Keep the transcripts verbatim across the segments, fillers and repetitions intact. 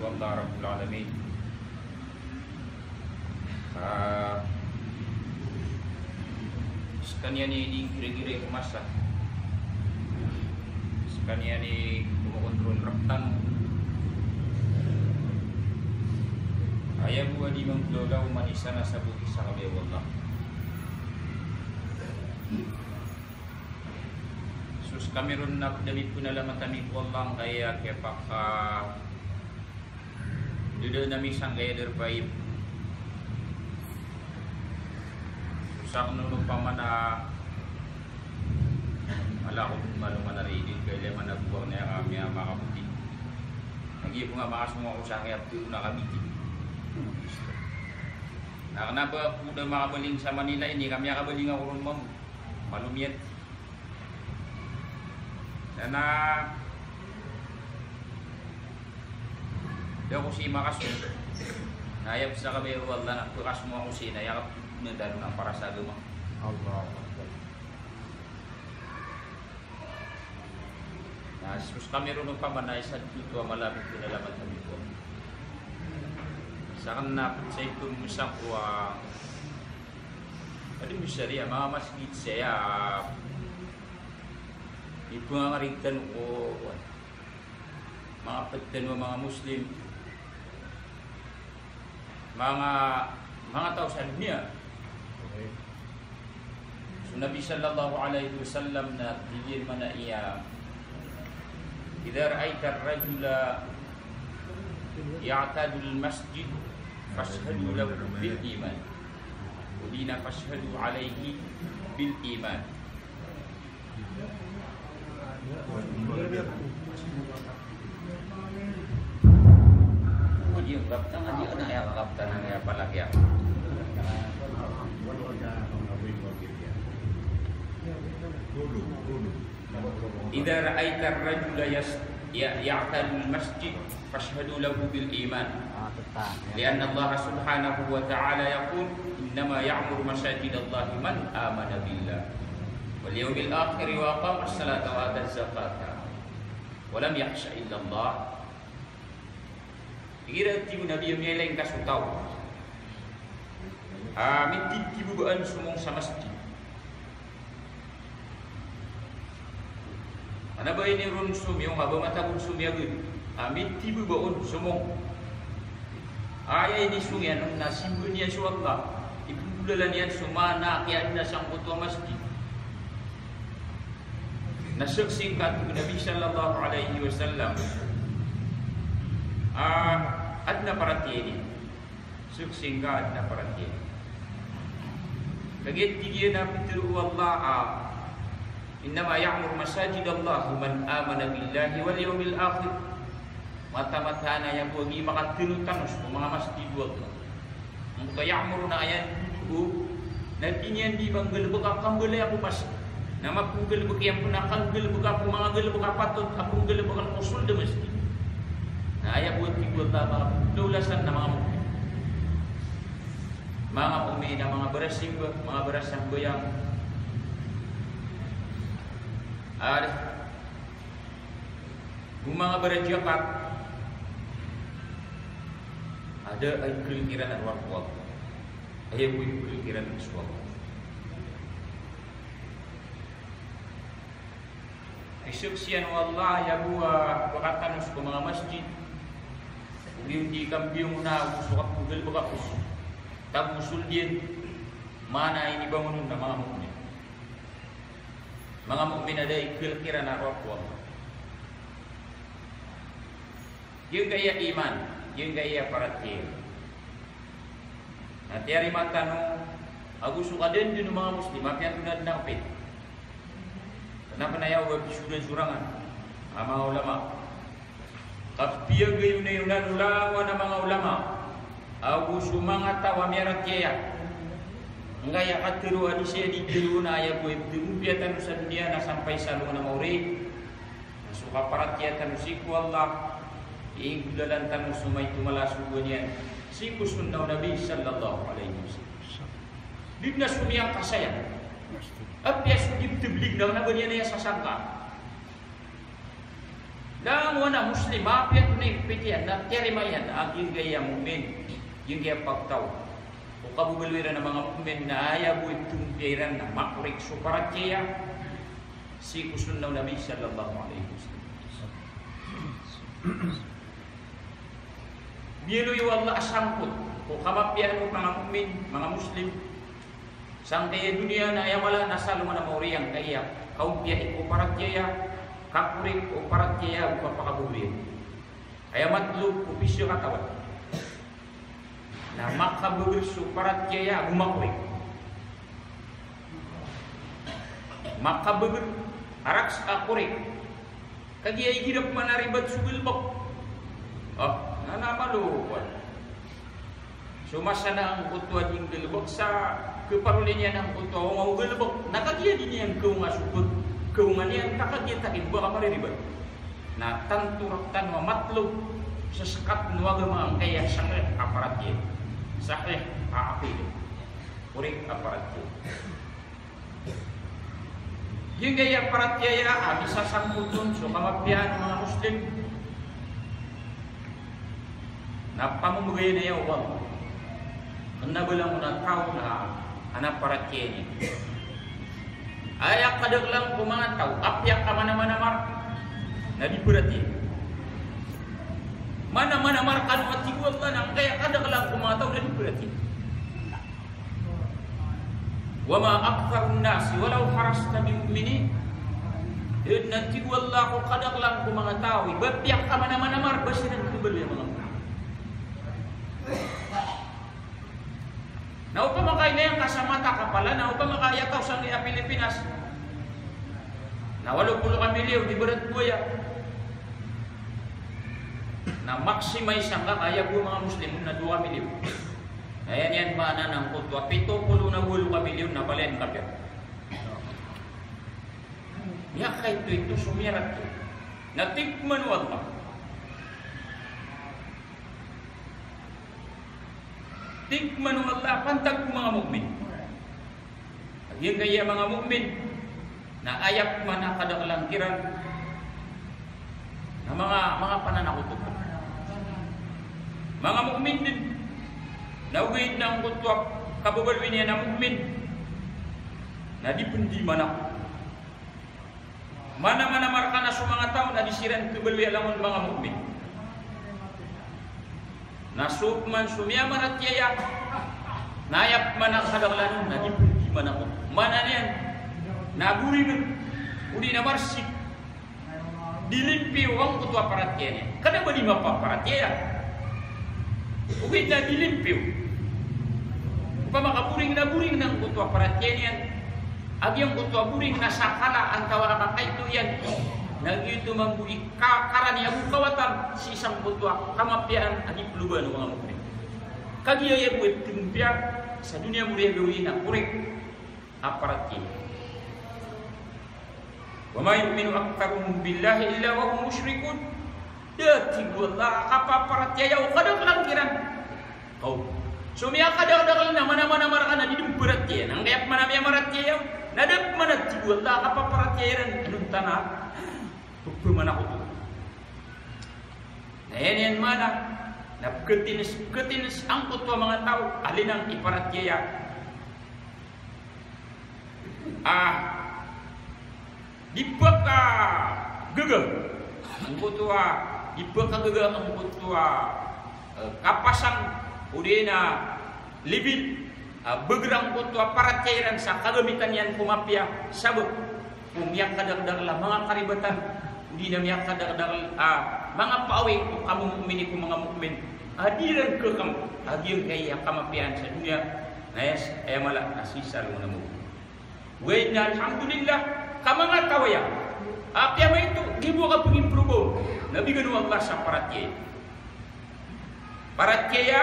Wallah Rabbul Alamin. Ah, skaniyan i di gira-gira i masa. Skaniyan i kumokontrol rktano. Aya bo a di manggolawla oman i sana sa bo i sa kabayaw o Allah. So skami ron na pd ami pnalamat ami ko Allah angkaya kiyapaka Dodon ami sangkaya darpa i. Sak nono pamana ala ko malo mana ri di kaya mana buwang na kami a makaboti. Lagi ko nga makasonga ko sangkaya pturo na kami di. Na kna ba ko da makabaling sa Manila ini kami a kabaling ako ron mam. Malomiyat. Na, na, da ko si makaso. Na aya psa ka ba ya Allah na pkaso mo ako si na aya ka na dalo na para sa agama. Allahu Akbar. Na so skami ron o pamana isa dito a mala a pnalamat ami ko. Sa kna pd sa ito mo sa ko a Adi misari a manga masgit saya. Ipangangarig tano ko manga pd tano a manga Muslim, manga, manga taw sa doniya. So Nabi sallallahu alaihi wasallam na tig iyan man a iya, "Idha ra'aita ar-rajula ya'tadul masjid, fashhadu lahu bil iman. Wa di na fashhadu alaihi bil iman." Adi, kaptan, adi, ano, ya, kaptan, ano, ya, palagi, ya. Idha ra'aita ar-rajula yas-, ya-, ya'tadul masjid, fashhadu lahu bil iman. Ah, totoo. Li'anna Allah subhanahu wa ta'ala yaqul, "Innama ya'muru masajidallahi man amana billah wal yawmil akhir wa aqama as-salata wa ata az-zakata wa lam yakhsha illa Allah." Igira tig o Nabi a miyailay ngka so taw a mititibabaan somong sa masjid. Ana ba ini ron somiyong a ba matago somiyagd a mitibaba on somong. Aya inisong iyan on na simba niyan so Allah, iggolalan iyan so maana a kiyaadna sangkoto a masjid. Na saksi ngka, tig o Nabi sallallahu alaihi wasallam, a adn a paratiyaya niyan. Saksi ngka adn a paratiyaya. Kagiya tig iyan a pitharo o Allah a, "Innama ya'muru masajidallahi man amana billahi wal yawmil akhir." Mataan-mataan a aya bo a giya makatano-tanos ko manga masjid o Allah. Angkoto a ya'muru na aya dodon na di niyan di manggalbk a kambalaya ko masjid. Na mapnggalbk iyan pn a kanggalbka ko manga galbk a patot a pnggalbkn ko sold a masjid. Na aya bo a tig o Allah a manga pnggolasan na manga mu'min. Manga mu'min a manga barasimba, manga barasambayang. Ari. Ko manga barajakat a da a ikhal kiran a rowar ko Allah. Aya bo ikhal kiran a rowar ko Allah. Isaksian o Allah aya bo a pakatanos ko manga masjid. Ogaid di kambiyong na ago so kapnggalbka ko tago sold iyan. Maana inibangon on na manga mu'min. Manga mu'min a da a ikhal kiran a rowar ko Allah. Giyangkaya iman, giyangkaya paratiyaya. Na tiyarima tano ago so kadandn o manga Muslim a piyantonaa dn a kapit. Kna pn aya o ba pisoran-sorangan a manga ulama. Kapiyagayonayonan o langowan a manga ulama ago so manga taw a miyaratiyaya. Angkaya katharo a di saya di tharo na aya bo a iptharopiya tano sa doniya na sampay sa alongan a maori. Na so kaparatiyaya tano sii ko Allah, inggolalan tano so maito mala a sogoan iyan sii ko sunnah o Nabi sallallahu alaihi wasallam. Di na so miyangkasaya. Apiya so di pthablig na kna ba niyan aya sasangka. Langon a Muslim, apiya tonaa i pitiyan na tiyarima iyan a giyangkaya mu'min, giyangkaya pagtaw. O kababaloy iran a manga mu'min na aya bo i pmpiya iran na makorik so paratiyaya sii ko sunnah o Nabi sallallahu alaihi wasallam. Biyaloy o Allah a sangkot ko kamapiyaan o manga mu'min, manga Muslim, sangkaya doniya na aya mala na salongan a maori angkaya kaompiya i ko paratiyaya, kakorik o paratiyaya, o kapakababaloy. Aya matlo ko pisyo katawan na makabagr so paratiyaya ago makorik. Makabagr a rakhs a korik. Kagiya igira pman a ribat so galbk. Ah, na, na malo. So masa na angkoto a di nggalbk sa khaparoli niyan angkoto a onga o galbk. Na kagiya di niyan khaonga so pag, khaonga niyan ka kagiya takid ba ka mariribat. Na tanto rktano a matlo sa skat o agama angkaya sahih a paratiyaya. Sahih a aqidah. Korik a paratiyaya. Giyangkaya paratiyaya a misasangkot on so kamapiyaan o manga Muslim na pamomagayan aya o Allah. Kna ba langon a taw na adn a paratiyaya niyan. Aya kadaklan ko manga taw, apiya ka manamanamar na di paratiyaya. Manamanamar kano a tig o Allah na angkaya kadaklan ko manga taw na di paratiyaya. Wa ma aktharun nasi walau harasta bimu'minin. Aya dn a tig o Allah ko kadaklan ko manga taw i ba piya ka manamanamar ba siran khabaloy a manga mu'min. Na opama ka inaya ngka sa mata ka pala, na opama ka aya taw sangkaya Pilipinas na walo polo ka milyon i barat bo aya. Na maximize angka ka aya bo a manga Muslim na dowa ka milyon. Na aya niyan maana na angkoto a pito polo na walo ka milyon na palaya dn kapiya. Miyakaito-ito so miyaratiyaya. Na tig man o Allah. Tig man o Allah a pantag ko manga mu'min. Giyangkaya manga mu'min na aya pman a kadaklan kiran na manga, manga pananakoto. Manga mu'min dn. Na ogaid na angkoto a kababaloy niyan a mu'min na di pn di manakot. Manamanamar kano so manga taw na di siran khabaloy a langon manga mu'min. Na so pman so miyamaratiyaya na aya pman a kadaklan on na di pn di manakot. Maana niyan na boring odi na marsik. Di limpiyo angkoto a paratiyaya niyan. Kna ba di mapaparatiyaya. Ogaid na di limpiyo. Opama ka boring na boring angkoto a paratiyaya niyan. A giyangkoto a boring na sakala antawaa a kakaito iyan. Na giyoto mambo i ka-, karani ago kawatan sii sangkoto a kamapiyaan a di plogan o manga mu'min. Kagiya aya bo i pmpiya sa doniya mori a gawii na korik a paratiyaya. Wa ma yu'minu aktharuhum billahi illa wa hum mushrikun. Da, tig o Allah, a kapaparatiyaya o kadaklan kiran. Kaw. So miyakadakdakl na manamanamar ka na di dn paratiyaya. Na angkaya pman a miyamaratiyaya, na da pman a tig o Allah a kapaparatiyaya iran. Antonaa? Pphamakoto. Na aya niyan maana na pkhatins, pkhatins angkoto a manga taw a linang i paratiyaya. Ah, di pkhagaga angkoto a, di pkhagaga angkoto a, eh, kapasang odi na level, ah, bgr angkoto a paratiyaya iran sa kagamitan iyan ko mapiya sabap ko miyakadakdakl a manga karibatan, odi na miyakadakdakl a manga paawing ko kamomomin ko manga mu'min a di iran khakamp a giyangkaya kamapiyaan sa doniya. Na aya s-, aya mala na sii sa alongan a maori. Ogaid na alhamdulillah, ka manga taw aya, apiya maito, di bo kapangimprove on, na bigan o Allah sa paratiyaya. Paratiyaya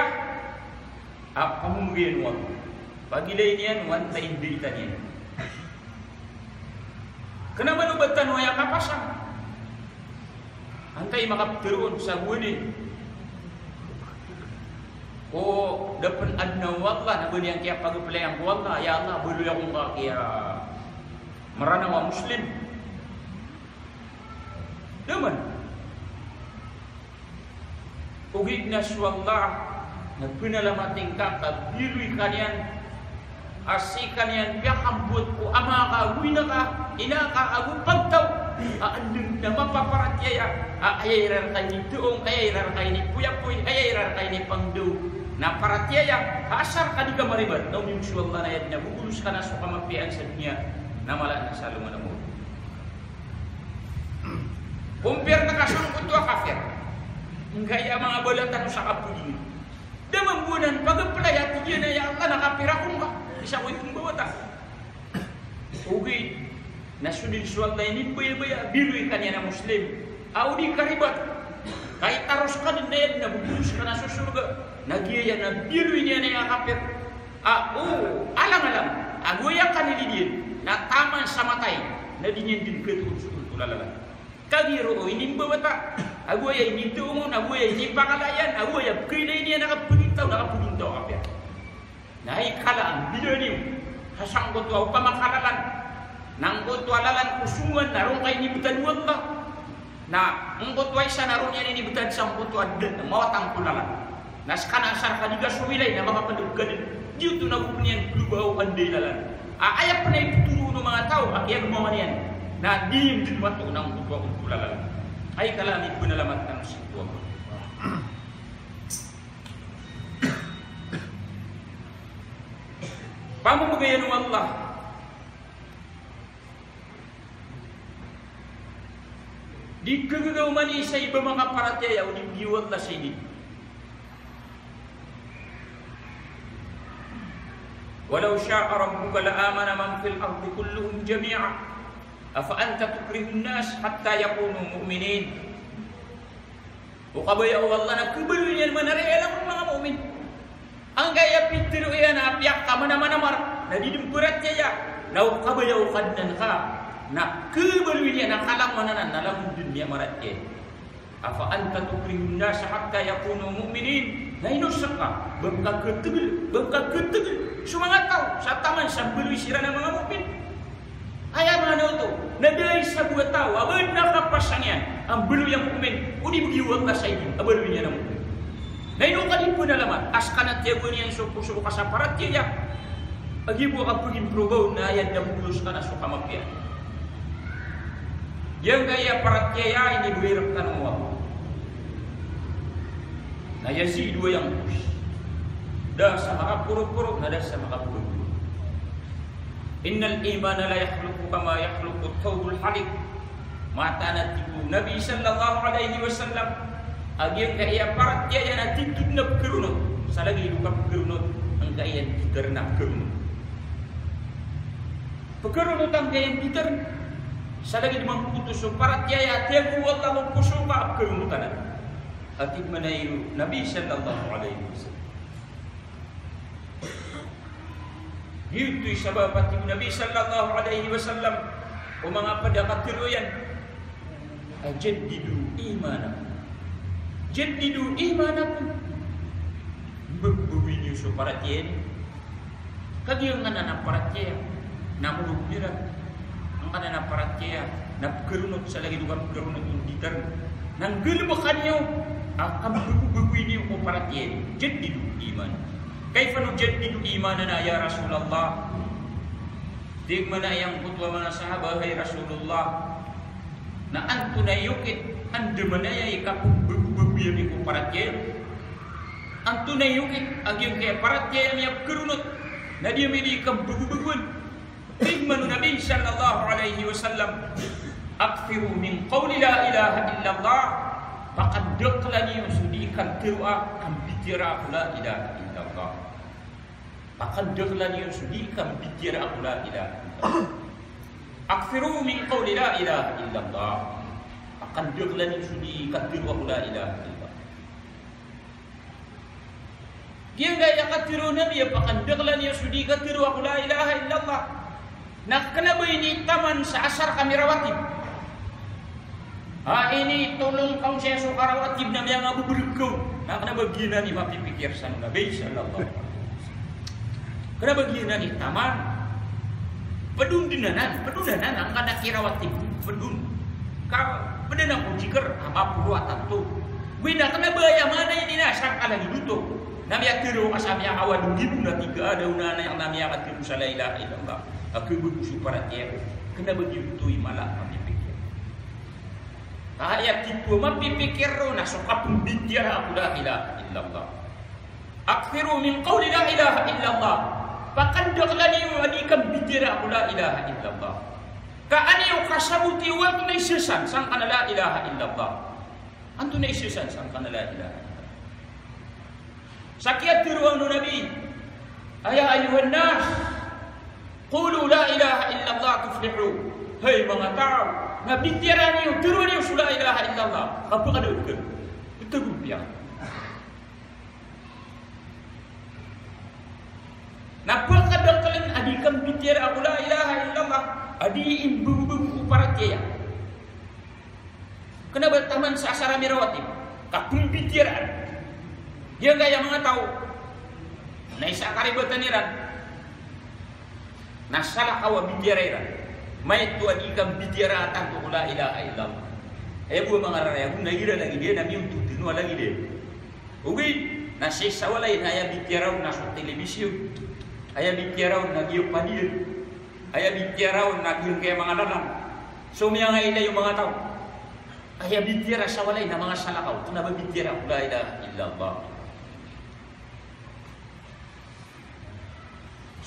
a pamomagayan o Allah. Pagilay niyan o antaa i ndarita niyan. Kna ba o ba tano aya kapasang. Antaa i makaptharo on sa gowani? Ko da pn adn a o Allah, na ba niyan kiyapagaplayan ko Allah, ya Allah, baloy ako ngka kiya Mranaw a Muslim. Da man. Owit na so Allah na pnalamat ingka ka biloy ka niyan a sii ka niyan piyakambowat ko ama ka ago ina ka, ina ka ago pagtaw a andang na mapaparatiyaya a aya iran ka initoong, aya iran ka inipoyapoy, aya iran ka inipangdaw na paratiyaya a asar ka di ka maribat na oniyon so Allah na aya dn a gogolos ka na so kamapiyaan sa doniya na mala na sa alongan a mawri. Compare na ka sangkoto a kafir. Ngkaya manga bala tano sa kapodingan. Da mambo anan pag-apply a tig iyan a ya Allah na kafir ako ngka. Isa ko ito mbawata. Ogaid na so dn so Allah inimbayabaya a biloy ka niyan a Muslim a o di ka ribat. Ka itaros ka dn na aya dn a gogolos ka na so sorga. Na giya na biloy niyan a kafir. A, o, alang-alang, ago aya kanilid iyan na taman sa matay na di niyan dn khatoon so ontol a lalan. Kagiya roo inimbawata, ago aya initoong on, ago aya inipakala iyan, ago aya pkhailay niyan a kapagintaw, na kapagintaw a kafir. Na hay kala a mbida niyo sa sangkoto a opama ka lalan, na angkoto a lalan ko songowan na roo ngka inibtad o Allah. Na angkoto a isa na roo niyan inibtad sangkoto a da, mawatan ko lalan. Na ska na asar ka di ka somilay na makapndg ka dn. Giyoto na go pn iyan ploba o kanday lalan. A, aya pn a ipthoro o manga taw a kiyagmawan iyan na di niyan dn mato na angkoto a ontol a lalan. Hay kala a mipnalamat tano sii ko Allah. Pamamagayan o Allah. Di khagaga o mani sa iba makaparatiyaya o di bgi o Allah sa idin. Walaw sha'a rabbuka la amana man fil ardi kulluhum jami'a. Afa anta tukrihun nas hatta yakunu mu'minin. O kabaya o Allah na khabaloy niyan man a riyaya langon manga mu'min. Angkaya pitharo iyan a piya ka manamanamar na di dn paratiyaya. Na o kabaya o Kadnan ka na khabaloy niyan a ka langon anan na langon dn miyamaratiyaya. Afa anta tukrihun nasa hatta yakunu mu'minin. Na ino ska ba ngka khatgl, ba ngka khatgl so manga taw sa taman sa mbaloy siran a manga mu'min? Aya maana oto na da a isa bo a taw a ba adn a kapasang iyan a mbaloy a mu'min o di bgi o Allah sa idin a baloy niyan a mu'min. Na ino ka di pnalamat a ska na tiyagoan iyan so poso ka sa paratiyaya? A giya bo a kapagimproba on na aya dn a gogolos ka na so kamapiyaan. Giyangkaya paratiyaya inibgay rktano o Allah na yazidu wa yanqus. Da sa makaporoporo na da sa makaporoporo. Innal imana la yakhluqu kama yakhluqu thawbul halik. Mataan a tig o Nabi sallallahu alaihi wasallam a giyangkaya paratiyaya na titho dn a pkharonot sa lagid o kapkharonot angkaya dn a pkharonot. Pkharonot angkaya dn a pkharonot sa lagid mangkoto so paratiyaya a tiyago o Allah ko poso ka a pkharonot anan. A tig mambo o Nabi sallallahu alaihi wasallam. Giyoto i sabap a tig o Nabi sallallahu alaihi wasallam o manga pd a katharo iyan a jaddidu imanakum. Jaddidu imanakum. Mbagobagoy niyo so paratiyaya niyo. Kagiya angkanan a paratiyaya na morog iran. Angkanan a paratiyaya na pkharonot sa lagid o kapkharonot o ditar. Na nggalbka niyo a kambagobagoy niyo ko paratiyaya niyo. Jaddidu iman. Kaifa nujaddidu imanana ya Rasulullah? Tig mambo angkoto a manga sahaba, hay Rasulullah, na antonaa i okit, andamanaya i kapmbagobagoy ami ko paratiyaya? Antonaa i okit a giyangkaya paratiyaya ami a pkharonot na di ami di kambagobagoan? Tig mambo o Nabi sallallahu alaihi wasallam, akthiru min qawli la ilaha illallah. Pakandakla niyo so dii katharo a kambitiyaraa ko la ilaha illallah. Pakandakla niyo so dii kambitiyaraa ko la ilaha illallah. Akthiru min qawli la ilaha illallah. Pakandakla niyo so dii katharo a ko la ilaha illallah. Giyangkaya katharo o Nabi a pakandakla niyo so dii katharo a ko la ilaha illallah na kna ba initaman sa asar kami rawatib. Ha, initolong ka on sii so karawatib na miyangababrg ka on. Na kna ba giyanan i mapipikir san o Nabi sallallahu alaihi wasallam. Kna ba giyanan i taman. Pd on dn anan, pd on anan angkanan a kirawatib, pd on. Ka pd anan ko zikr a maporo a tanto. Ogaid na kna ba aya maana ini na sangkalagid oto na miyatharo ka sa miyakawadong ribo na tig ka a da on a aya na miyakatharo sa la ilaha illallah a khabago so paratiyaya ko. Kna ba giyoto i mala a mapipikir. Ka aya titho a mapipikir ron na so kapmbitiyaraa ko la ilaha illallah. Akthiru min qawli la ilaha illallah. Pakandakla niyo a dii kambitiyaraa ko la ilaha illallah. Ka an iyo kasaboti o antonaa i isa san sangkanan a la ilaha illallah. Antonaa i isa san sangkanan a la ilaha illallah. Sa kiyatharo o Nabi a, "Ya ayyuhan nas, qulu la ilaha illallah tuflihu." Hay manga taw, na bitiyara niyo, tharoa niyo so la ilaha illallah. Ka pkadakl, ptagompiya. Na pkadakl a dii kambitiyaraa ko la ilaha illallah a dii imbagobago ko paratiyaya. Kna ba taman sa asar a mirawatib, ka pmbitiyaraan. Giyangkaya manga taw na isa a karibatan iran na salakaw a bitiyara iran. Maito a dii kambitiyaraa tanto ko la ilaha illallah. Aya bo a manga rarayag on na igira lagid iyan na miyontod dn a lagid iyan. Ogaid na sii sa walay na aya bitiyara on na so telebisyon. Aya bitiyara on na giya padiyan. Aya bitiyara on na giyangkaya manga lalan. So miyangailay o manga taw. Aya bitiyara sa walay na manga salakaw. Kna ba bitiyara ko la ilaha illallah.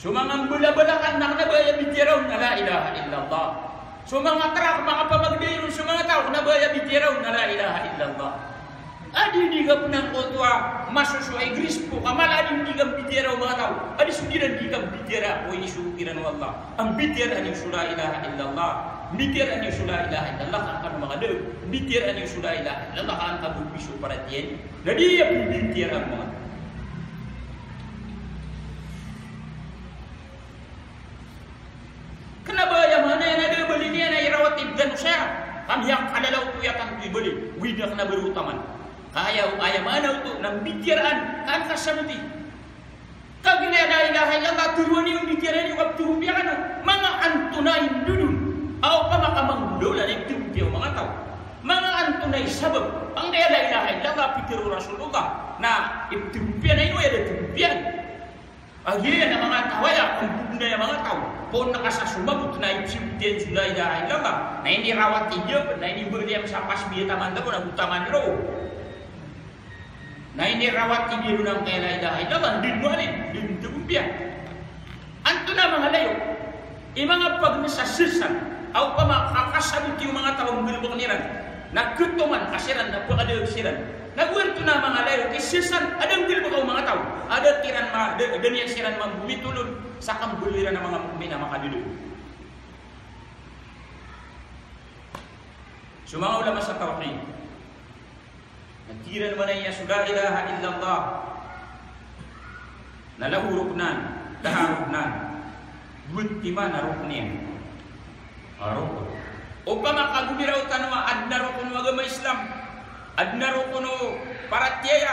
So manga mbalabalakan na kna ba aya bitiyara on na la ilaha illallah. So manga trak, manga pamagday ron so manga taw, kna ba aya bitiyara on na la ilaha illallah. A di, di ka pn angkoto a masosowa i grispo ka mala a di, di kambitiyara o manga taw. A di so di iran di kambitiyara ko inisogo kiran o Allah. Ambitiyara niyo so la ilaha illallah. Mbitiyara niyo so la ilaha illallah ka an kano makadag. Mbitiyara niyo so la ilaha illallah ka an kabogbi so paratiyaya. Na di aya pmbitiyaraa o manga taw. Kna ba aya maana iyan a da a bali niyan a irawatib dn o saya. Ka miyangkalalaw oto i tanto i bali. Ogaid na kna ba roo taman. Ka aya, aya maana oto na mbitiyaraan, ka an kasaboti. Kagiya la ilaha illallah, tharoa niyo, mbitiyara niyo, ka pthagompiya kano. Manga antonaa i ndodon a opama ka manggolawla na ipthagompiya o manga taw? Manga antonaa i sabap angkaya la ilaha illallah a pitharo o Rasulullah na ipthagompiya, na ino aya da thagompiyaan? A giya na manga taw aya, kambog na aya manga taw. Poon na ka sa somabot na ipsabot iyan so la ilaha illallah. Na inirawatib iyan, na inimbagay iyan sa pasbih taman tano, na go taman roo. Na inirawatib iyan angkaya la ilaha illallah, di dn wali, di dn thagompiyaan. Antonaa manga layo i manga pagn sa sii san a opama ka kasaboti o manga taw a nggalbkn iran na khatoman ka siran na pkadakl siran. Na go antonaa manga layo ki sii san a da nggalbka o manga taw a da kiran ma, da, da niyan siran mambomitol on sa kambaloy iran a manga mu'min a makadadakl. So manga ulama sa tawhid na tig iran mambo a so la ilaha illallah na lahu ruknan, laha ruknan. Dowa timan a rokn iyan. A rokn. Opama ka gomiraw tano a adn a rokn o agama Islam, adn a rokn o paratiyaya,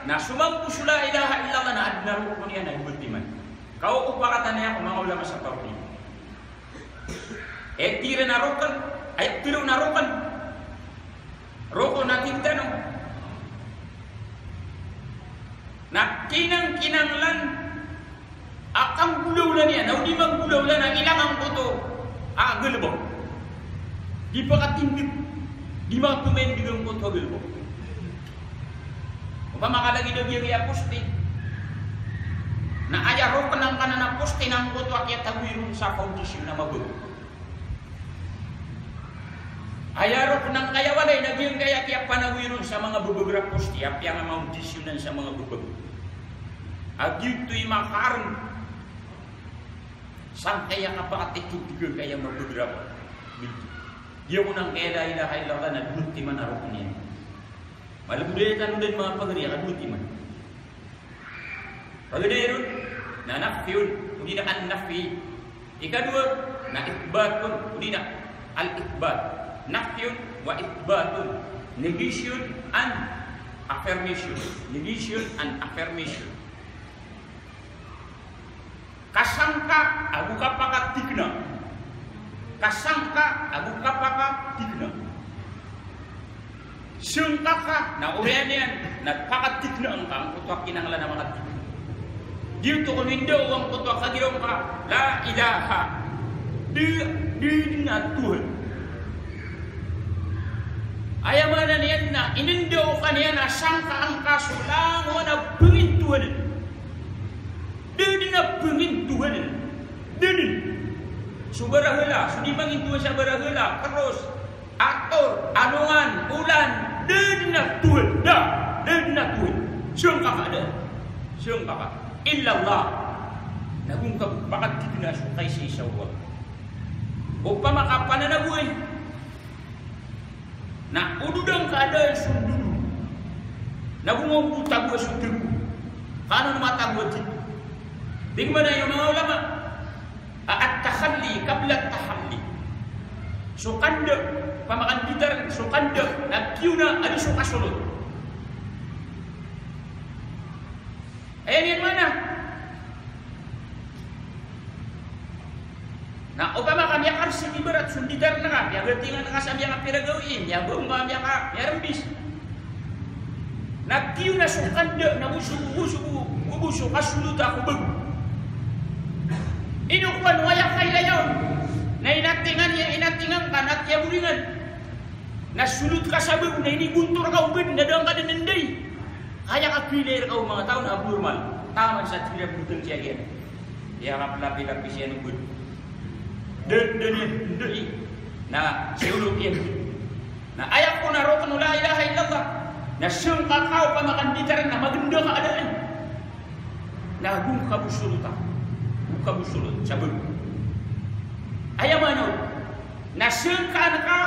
na so mambo so la ilaha illallah na adn a rokn iyan a dowa timan. Kaokopa ka tano iyan ko manga ulama sa tawhid. Tig iran a rokn, aya tig iran a rokn. Rokn a tig tano na kinangkinanglan a kanggolawla niyan, na o di manggolawla na ilang angkoto a galbk. Di pakatindg, di mapamaindg angkoto a galbk. Opama ka lagid a giyangkaya poste, na aya rokn angkanan a poste na angkoto a kiyatagoy ron sa foundation a mabagr. Aya rokn angkaya walay na giyangkaya kiyapanagoy ron sa manga babagr a poste, apiya nga maondisyonan sa manga babagr. A giyoto i makaarm sangkaya kapakatikid giyangkaya mabagr a bilding. Giya kon angkaya la ilaha illallah na dowa timan a rokn iyan. Malbod aya tano dn manga pagari a dowa timan. Pagari ron na nafyun, odi na an-nafyi. Ikadowa na ithbatun, odi na al-ithbat. Nafyun wa ithbatun. Negation and affirmation. Negation and affirmation. Kasangka ago kapakatikna. Kasangka ago kapakatikna. Sangka ka, na oriyan iyan na pakatitna angka angkoto a kinanglan a makatitna. Giyoto ko mindaw angkoto a kagiraw ngka, la ilaha. Da, da dn a Tuhan. Aya maana niyan na inandaw ka niyan a sangka angka so langowan a pngintohanan. Da dn a pngintohanan. Da dn. So barahala, so di mangintohan sa barahala, kros, ator, alongan, olan, da dn a Tuhan, da, da dn a Tuhan. Sangka ka da. Sangka ka. Illallah. Na go ngka pakatitna so kaisaisa o Allah. Opama ka pananagoy. Na o dodang ka da so dodo. Na go ngka bo tagoa so tago. Ka ano na matagoa tito. Di ko mana iyo manga ulama. A, at-takhalli qabla at-tahalli. So kanda, pamakanditar, so kanda, na kiyona, adi so kasolot. Aya niyan maana. Na opama ka miyakarsik ibarat so nditar ngka, miyagatingan ka sa miyakapira gawii, miyabomba, miyaka-, miyarmbis. Na kiyona so kanda, na go so, go so, go so kasolot a ko bago. Ino kowan o aya kailaya on. Na inatingan iyan, inatingan ka, na kiyaboringan. Na solot ka sa bago, na inigontor ka o bed, na da ngka dn ndai. Aya kapilir ka o manga taw na abnormal. Taman sa tira botang siya iyan. Iya kaplapi-lapis iyan o bed. Da, da niyan ndai. Na siolot iyan. Na aya ko na rokn o la ilaha illallah. Na sangka ka opama ka nditar na maganda ka adaan. Na go ngka bo solota. Go ngka bo solot sa bago. Aya maana on. Na sangkaan ka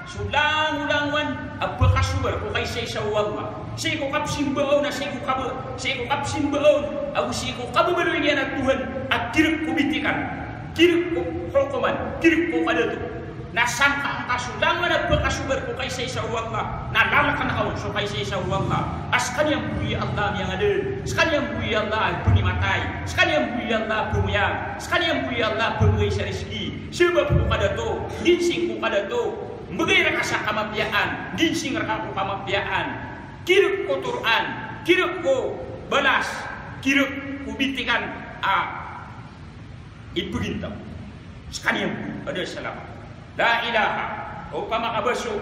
so langolangowan a pkasobar ko kaisaisa o Allah. Sii ko kapsimba on, na sii ko kab-, sii ko kapsimba on, ago sii ko kababaloy niyan a Tuhan, a kirk ko bitikan, kirk ko hokoman, kirk ko kadato. Na sangkaan ka so langowan a pkasobar ko kaisaisa o Allah, na lalkn ka on so kaisaisa o Allah. A skaniyan bo i Allah a miyangadan, skaniyan bo i Allah a pngimatay, skaniyan bo i Allah a pngoyag, skaniyan bo i Allah a pngbgay sa rizki. Sabap ko kadato, ginsing ko kadato, mbgay rka sa kamapiyaan, ginsing rka ko kamapiyaan, kirk ko toroan, kirk ko balas, kirk ko bitikan a ipgintaw. Skaniyan bo, ada salamat. La ilaha, opama ka baso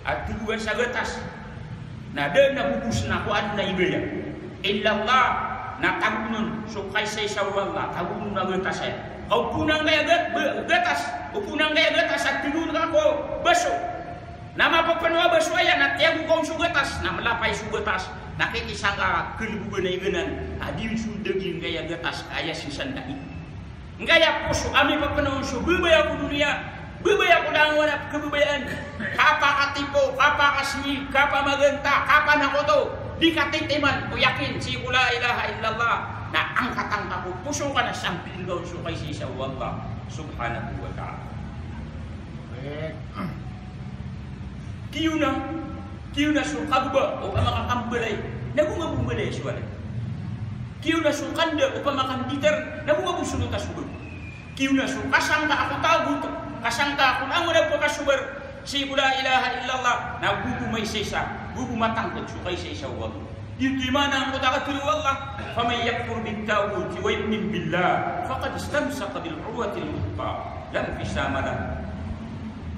a tigoan sa gatas. Na da na bobos na ko an na ibaya. Illallah, na tagonon so kaisaisa o Allah, tagonon a gatas aya. Ka opama angkaya gat-, ba-, gatas, opama angkaya gatas a tigoon ka ko baso. Na mapapano a baso aya, na tiyago ka on so gatas, na mlapay so gatas, na kikisangka kalboban a iganan, na di on so daging angkaya gatas, aya sii sa ndakit. Angkaya poso a mipapanaw on so babaya ko doniya, babaya ko langowan a pkhababayaan, kapakatipo, kapakasii, kapamaganta, kapanakoto, di katitiman ko yakin sii ko la ilaha illallah, na angkatangka ko poso ka na sambiling ka on so kaisaisa o Allah subhanahu wa ta'ala. Kiyona, kiyona so kagba opama ka kambalay, na go nga bo mbalay so walay. Kiyona so kanda opama ka nditar, na go nga bo solota so bago. Kiyona so kasangka a ko tagot, kasangka a ko langon a pkasobar sii ko la ilaha illallah, na go bo maisaisa, go bo matangkd so kaisaisa o Allah. Giyoto i maana angkoto a katharo o Allah, "Faman yakfur bit-taghuti wa yu'min billah, faqad istamsaka bil urwatil wuthqa, la infisama lah."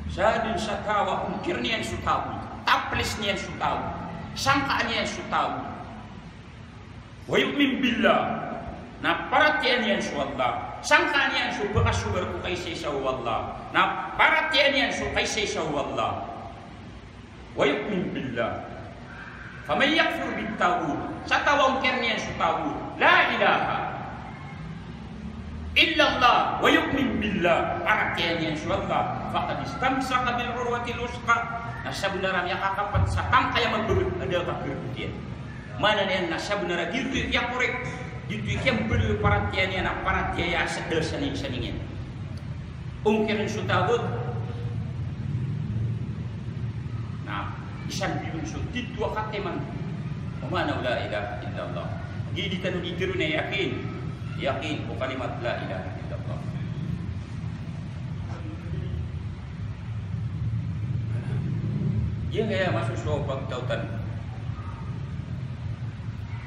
Sadn sa taw a ongkir iyan so tagot, taplis iyan so tagot, sangkaan iyan so tagot. Wa yu'min billah, na paratiyayaan iyan so Allah, sangkaan iyan so pkasobar ko kaisaisa o Allah, na paratiyayaan iyan so kaisaisa o Allah. Wa yu'min billah. Faman yakfur bit-taghut. Sa taw a ongkir iyan so taghut. La ilaha illallah. Wa yu'min billah. Paratiyayaan iyan so Allah. Faqad istamsaka bil urwatil wuthqa. Na sabnar a miyakakapat sa tangkay a mabagr a da a kakhirot iyan. Maana niyan na sabnar a giyoto i kiyakorek, giyoto i kiyambaloy o paratiyaya niyan a paratiyaya a da saning-saning iyan. Ongkiran so taghut. Na isambi on so titho a katiman o maana o la ilaha illallah. Giya di tano di tharoon a yakin, yakin ko kalimat la ilaha illallah. Giyangkaya masosowa o pagtaw tano.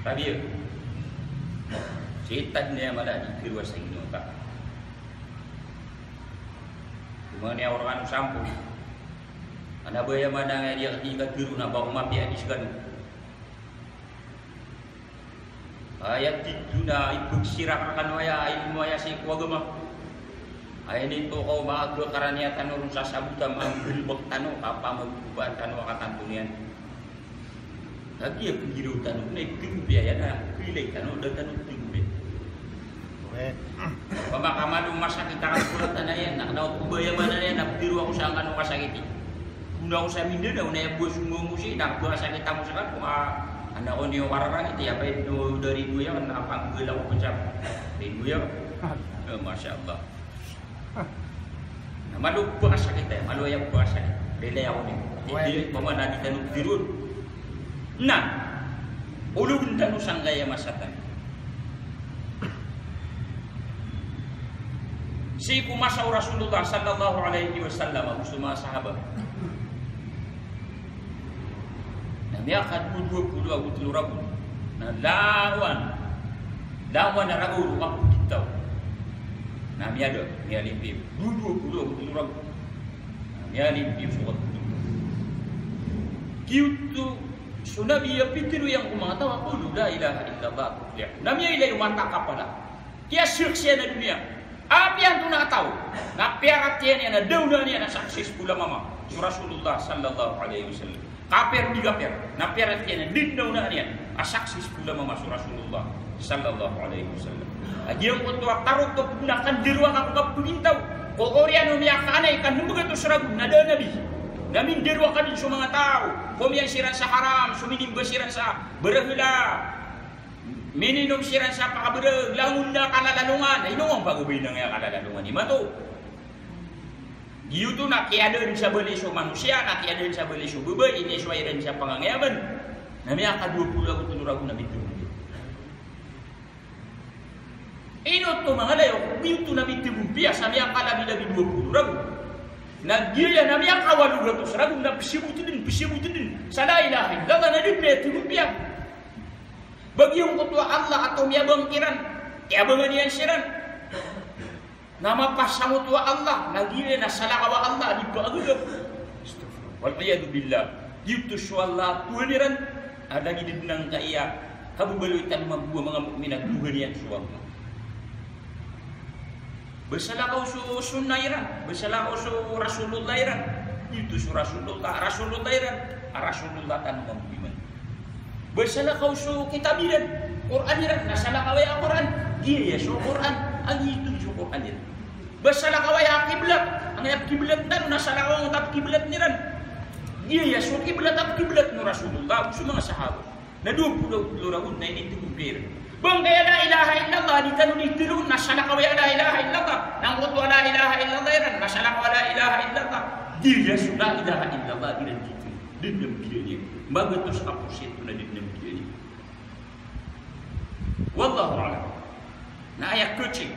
Sabiya, sii tano niyan mala di tharoa sa ginawa ta. Tumani a orang ano sampo. Ana baya mana nga di, di katharo na ba ko mapiya di skano. Aya titho na ipagsirak rkano aya ilmo aya sii ko agama. Aya nito kaoma a karaniya tano ron sa sabota, manggalbk tano, kapamagobaan tano a katanto niyan. Kagiya pnggiraw tano na ipthagompiya iyan a kailay tano, da tano pthagompiya. Opama ka malo masakit a kasolatan iyan, na kna o kobaya mana niyan na ptharo ako sangkano kasakiti. Kona ako sa Mindanao na aya bo a songowa mo sii na bo a sakit ako sangkano a, ana ko niyo kararangiti, aya ba ino dari goya na panggal ako pn sa dari goya. Eh, Masha Allah. Na malo bo a sakit iyan, malo aya bo a sakit. Relay ako niyo. Di, di, opama na di tano ptharoon. Na, ologn tano sangkaya masa tano. Sii ko masa o Rasulullah sallallahu alaihi wasallam ago so manga sahaba. Na miyakadowa polo ago tlo ragon. Na langowan. Langowan a ragaw o kapagitaw. Na miyada, miyalimpiyo. Dowa polo ago tlo ragon. Na miyalimpiyo so kapagitaw. Giyoto so Nabi a pitharo iyan ko manga taw a qulu la ilaha illallah tuflihu. Na miyailay o mata kapala. Kiyasaksian a doniya. Apiya antonaa a taw na piyaratiyaya niyan a da onaan iyan a successful a mama so Rasulullah sallallahu alaihi wasallam. Kapir di kapir, na piyaratiyaya niyan a da onaan iyan a successful a mama so Rasulullah sallallahu alaihi wasallam. A giyangkoto a tarotop na kandaroa ka ko kapagintaw. Ko oriyan o miyakaanay ka nmbagatos ragon na da a nabi. Na mindaroa ka dn so manga taw. Komiyan siran sa haram, so minimba siran sa barahla. Mininom siran sa pakabrg, langon na kalalalongan. Ino nga pagabay na nga kalalalongan imanto? Giyoto na kiyadaan sa bali so manosiya, na kiyadaan sa bali so babay, inisowa iran sa pangangayaman. Na miyakadowa polo ago tlo ragon na bitoon. Ino oto manga layo, giyoto na bitoon piya sa miyakalabi-labi dowa polo ragon. Na giyaya na miyakawalo gatos ragon na psabotn dn, psabotn dn sa la ilaha illallah na di piya tharoon piya. Ba giyangkoto a Allah a tomiyabang kiran, tiyabangan iyan siran. Na mapasang oto a Allah, na giya na salakaw a Allah a di pagagagap. Wal iyadhu billah. Giyoto so Allah a Tohan iran, a lagid dn angkaya kababaloy tano mambo a manga mu'min a Tohan iyan so Allah. Ba salakaw so sunnah iran, ba salakaw so Rasulullah iran. Giyoto so Rasulullah, Rasulullah iran, a Rasulullah tano mambo iman. Ba salakaw so kitab iran, Qur'an iran, na salakaw aya a Qur'an, giyaya so Qur'an, a giyoto so Qur'an iran. Ba salakaw aya a kiblat, angkaya kiblat tano, na salakaw angkoto a kiblat iran. Giyaya so kiblat a kiblat o Rasulullah, so manga sahaba. Na dowa polo ago tlo ragon na initharoon iran. Ba angkaya la ilaha illallah, di tano di tharoon, na salakaw aya la ilaha illallah. Na angkoto a la ilaha illallah iran, na salakaw a la ilaha illallah. Di iran so la ilaha illallah, di iran di tharoon. Di dn a mbiyaan iyan. Magatos a porsyento na di dn a mbiyaan iyan. Wallahu a'lam. Na aya kecek,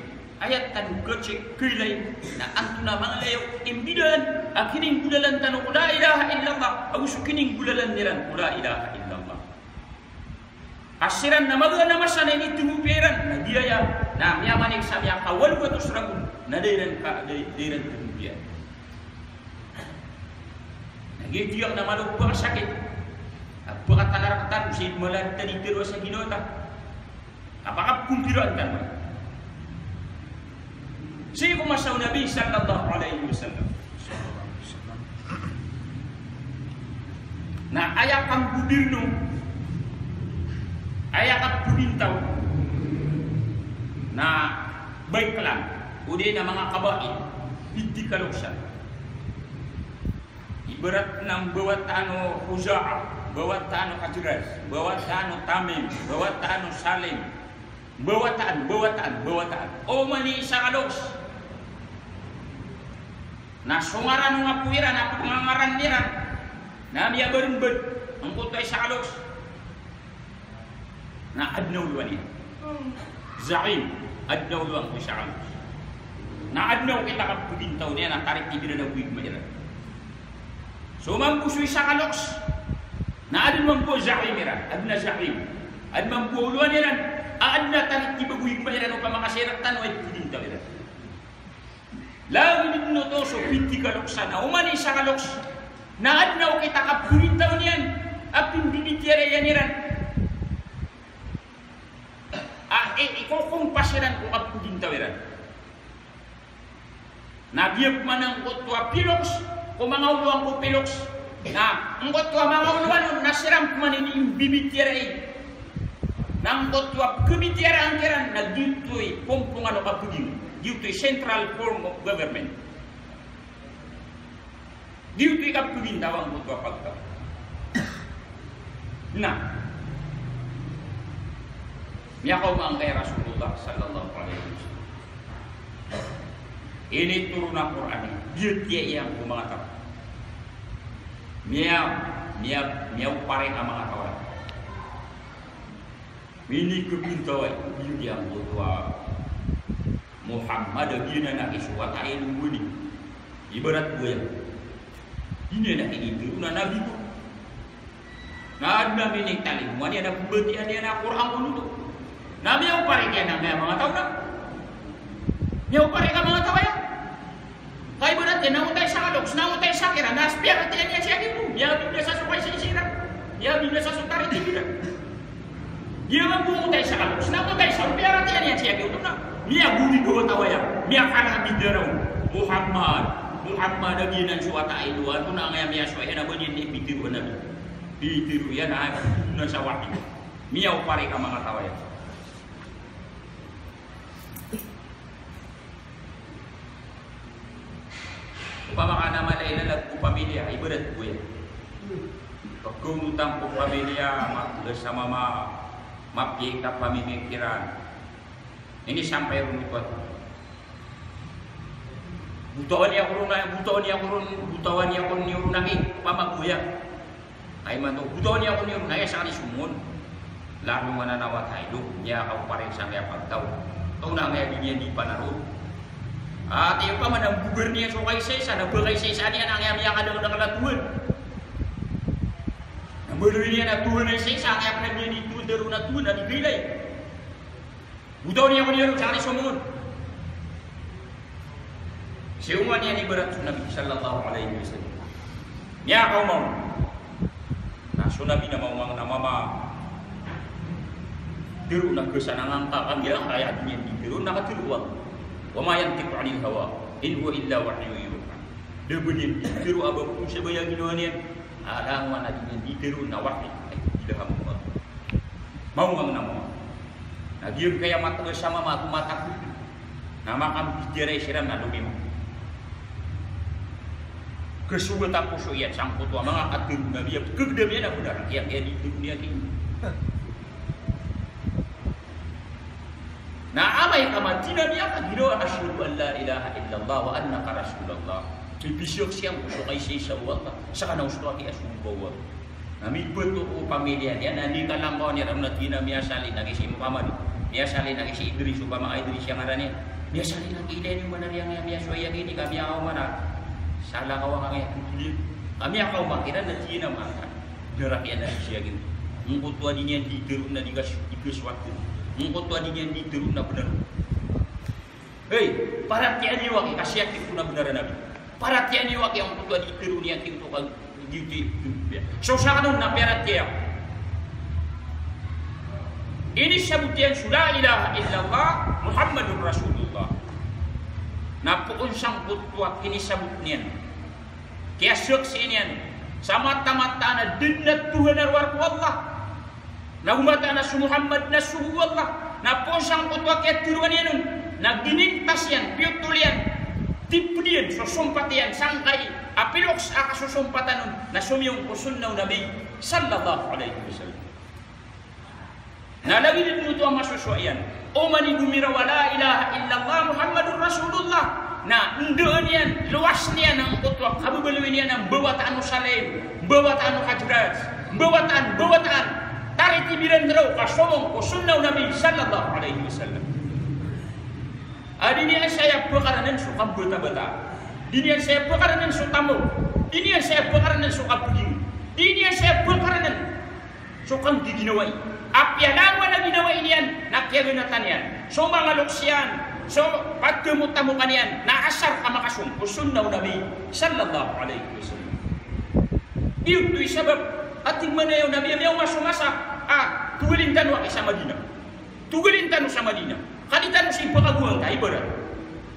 aya tano kecek, kailay, na antonaa manga layo, imbidaan a kininggolalan tano ko la ilaha illallah, ago so kininggolalan iran ko la ilaha illallah. A siran na magaan a masa na initharoon iran, na giyaya, na miyamanik sa miyakawalo gatos ragon, na da iran ka, da, da iran tharoon. Na giya tiyak na malo pekasakit. A pekatanarktan, sii mala di tano di tharoa sa ginawa ta. Kapakakompiraan tano. Sii ko masa o Nabi sallallahu alaihi wasallam. Na aya kangobirno, aya kapogintaw, na baiklan, odi na manga kabail, pidi kaloksan. Ibarat na mbawataan o Khuza'ah, mbawataan o Khazraj, mbawataan o Tamim, mbawataan o Salim, mbawataan, mbawataan, mbawataan. Oman i isa ka loks. Na so ngaran o apo iran, na pangangaran iran, na miyabarmbd angkoto a isa ka loks. Na adn a olowan iyan. Zaim, adn a olowan ko isa ka loks. Na adn a okit a kapogintaw niyan na tarik iran a goyig ma iran. So mambo so isa ka loks na adn mambo a za'im iran, adn a za'im, adn mambo a olowan iran, a adn a tarik i bago i gma iran o pamakasiratan o ay pdintaw iran. Lagid dn oto so piti ka loks na oman i isa ka loks na adn a okit a kapdintaw niyan a pmbibitiyarai iyan iran. A, i, ikokompas iran ko kapdintaw iran. Na giyangkoto a piloks ko manga olowan ko piloks. Na angkoto a manga olowan on na siran pman i mbibitiyarai. Na angkoto a pkabitiyaraan kiran na giyoto i pompongan o kapaging. Giyoto i central form of government. Giyoto i kapaging tawag ko to a pagtaw. Na miyakaoma angkaya Rasulullah sallallahu alaihi wasallam. Initoron a Qur'an iyan, biyatiya iyan ko manga taw. Miya, miya, miyaopar iyan a manga taw. Minikapintaw iyan, biyatiya angkoto a Muhammad a giyanan a iso a taw i lomoni. Ibarat ko aya. Di niyan a kinitero na nabi ko. Na adn a minitalingoma niyan a pmbatiya niyan a Qur'an ko loto. Na miyaopar iyan angkaya manga taw na. Miyaopar iyan a manga taw aya. Ka ibarat iyan na onta isa ka loks, na onta isa kiran, na piyaratiyan iyan sii ko, miyabinasa so kaisa-isa iran. Miyabinasa so tarik iran. Giya mambo onta isa ka loks, na onta isa, piyaratiyan iyan sii ko, na miyagoni ko taw aya, miyakanabidaraw. Muhammad, Muhammad a giyanan so wata i dowa, to na angkaya miyasowa iyan a ba niyan di pitero a nabi. Pitero iyan a, na sa wahyu. Miyaopar iyan a manga taw aya. Opama ka na mala i lalag ko pamilya, ibarat ko aya. Pagkaonotan ko pamilya, ma-, sa mama, mapiya i kapamimikiran. Inisampay ron oto a botawan iyan ko ron, botawan iyan ko ron, botawan iyan ko ron, opama ko aya. Ay man to, botawan iyan ko niyo, na aya sakali so mon. Lalo nga na nawat haylo, niya kaw parin sangkaya pagtaw. Taw na angkaya di niyan di panaro. Ati opama na mbogar niyan so kaisa-isa, na ba kaisa-isa niyan angkaya miyakadakdakl a tohan. Na mbaloy niyan a tohan a isa-isa, angkaya pn a niyan di tohan, daro na tohan a di gaylay. Botawan iyan ko niyan roo sa kani so mon. Siyoman iyan ibarat so Nabi sallallahu alaihi wasallam. Miyakaoma on. Na so Nabi na maoma ngka na mama. Tero na kasanangan ka, ka giyangkaya di niyan di tero na katero. Wa ma yantiqu anil hawa, in huwa illa wahyun yuha. Da ba niyan di tero a ba ko sa baya ginawa niyan. A langowan a di niyan di tero na wahyu. Ilham o Allah. Maoma ngka na mama. Na giyangkaya matagas a mama ko matakot. Na makambitiyarai siran na lomima. Kasogat a poso iyan sangkoto a manga katero o Nabi a pkhagdam iyan a bnar, giyangkaya di tero niyan di. Na amay ka mathay na miyakagiraw a ashhadu an la ilaha illallah wa annaka rasulullah. Pipisaksian ko so kaisaisa o Allah, sakanaw so aki a somba o Allah. Na mibato o pamilya niyan, na di kalangkawan iran na tig iyan a miyasalin aki si Muhammad, miyasalin aki si Idris, opama ka Idris iyan ngaran iyan. Miyasalin aki, ilay niyo man a riyang iyan, miyasowa iyan ini, ka miyakaoma na salakaw angkaya pagilid. Ka miyakaoma kiran na tig iyan a mata. Bnar aki a Nabi sii aki. Angkoto a di niyan di tero na di kas-, di kasowat. Angkoto a di niyan di tero na bnar. Hey, paratiyayaan iyo aki, ka sii aki ko na bnar a Nabi. Paratiyayaan iyo aki angkoto a di tero niyan ki oto ka di, di, di, di. So sakn on na piyaratiyaya. Inisabot iyan so la ilaha illallah Muhammadur Rasulullah. Na poon sangkoto a kinisabot niyan, kiyasaksii niyan sa mataan-mataan a da dn a tohan a rowar ko Allah. Na mataan a so Muhammad na sogo o Allah. Na poon sangkoto a kiyateroa niyan on na ginintas iyan, piyotol iyan, tipd iyan so sompat iyan sangkai a piloks a kasosompatan on na somiyong ko sunnah o Nabi sallallahu alaihi wasallam. Na lagid dn oto a masosowa iyan. Oman i gomiraw a la ilaha illallah Muhammadur Rasulullah, na ndaan iyan, lowas niyan angkoto a kababaloy niyan a mbawataan o Salim, mbawataan o Hajraj, mbawataan, mbawataan. Taritibiran roo ka somong ko sunnah o Nabi sallallahu alaihi wasallam. A di niyan saya pkaranan so kambatabata. Di niyan saya pkaranan so tamok. Di niyan saya pekaranen so kapeging. Di niyan saya pekaranen so kanggiginawai. Apiya langowan a ginawai niyan, na kiyaganatan iyan so manga loks iyan, so pagtamotamokan iyan, na asar ka makasom ko sunnah o Nabi sallallahu alaihi wasallam. Giyoto i sabap a tig mambo o Nabi a miyaoma so masa a togalin tano aki sa Madinah. Togalin tano sa Madinah. Ka di tano sii pakagowan ka, ibarat.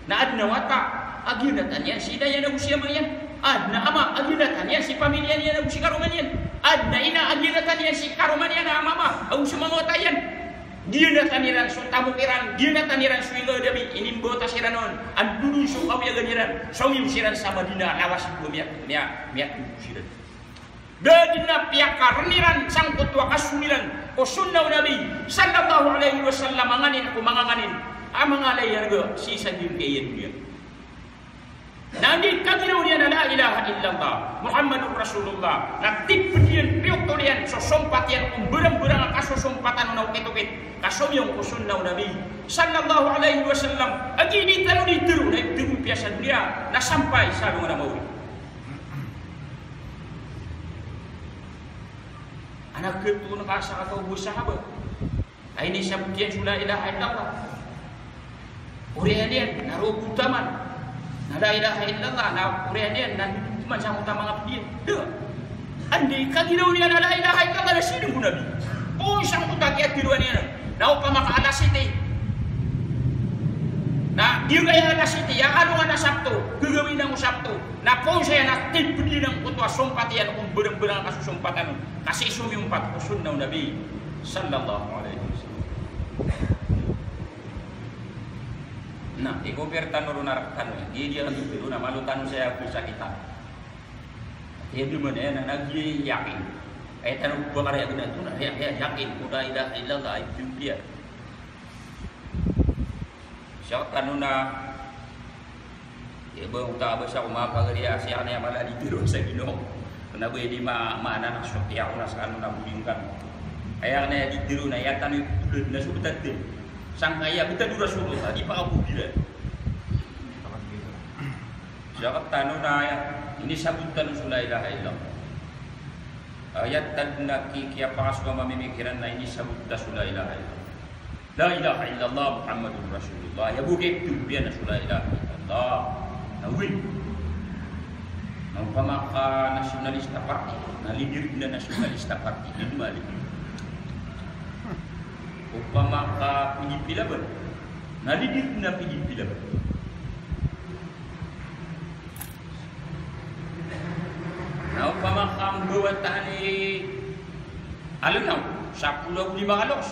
Na aden a wata a giyanatan iyan si ina iyan ago si ama iyan. Aden a ama a giyanatan iyan si pamilya niyan ago si karoma niyan. Aden a ina a giyanatan iyan si karoma niyan a mama ago si manga wata iyan. Giyanatan iran so tamok iran, giyanatan iran so ingaadami, inimbawata siran on, andodon so kawiyagan iran, somiyong siran sa Madinah, lawas ko miya, miya, miyatotop siran. Da den a piyakarn iran sangkoto a kasomiran ko sunnah o Nabi sallallahu alaihi wasallam, a nganin ko manga nganin a manga lay a raga sii sa giyangkaya doniya. Na anda i kagiraw niyan a la ilaha illallah Muhammadur Rasulullah, na tiped iyan, piyotol iyan so sompat iyan ko mbarangbarang a kasosompatan o na okit-okit, ka somiyong ko sunnah o Nabi sallallahu alaihi wasallam. A giya di tano di tero na iptego piya sa doniya na sampay sa alongan a maori. Ana ketoon ka sa kataw bo sahaba a inisabot iyan so la ilaha illallah. Oriyan iyan na roo ko taman na la ilaha illallah, na oriyan iyan na taman sangkoto a manga ped iyan. Da. Anda i kagiraw niyan a la ilaha illallah na sii den ko Nabi. Poon sangkoto a kiyateroa niyan. Na opama ka alas siyete. Na giyangkaya alas siyete, aya alongan a Sabto, gagawii niyan ko Sabto. Na poon saya na tiped iyan angkoto a sompat iyan ko mbarangbarang a kasosompatan on, ka sii somiyompat ko sunnah o Nabi sallallahu alaihi wasallam. Na, i-compare tano ron a rktano, di, di a kami tero na malo tano saya ko sa kitab. Aya di man aya na, na giya yakin. Aya tano bo a kariya gina to na, ya, ya, yakin ko la ilaha illallah, ay, di. Siyakatano na, iya ba oto a ba sa ko mapagari a siyakana a mala di tero sa Ginawa. Kena ba di ma, maana na so tiya ko na skano na bolingan. Aya kena di tero na aya tano i tulad na so betad den. Sangkaya betad o Rasulullah, di pakabogiran. Siyakatano na aya, inisabot tano so la ilaha illallah. Aya tad na ki, kiyapakasowa mamimikiran na inisabot ta so la ilaha illallah. La ilaha illallah Muhammadur Rasulullah. Aya bo kay tero iyan na so la ilaha illallah. Na oway. Na opama ka nationalista party, na leader na nationalista party, di mali. Opama ka P D P laban, na leader na P D P laban. Na opama ka mbawata i Alnaw, sapolo ago lima ka loks.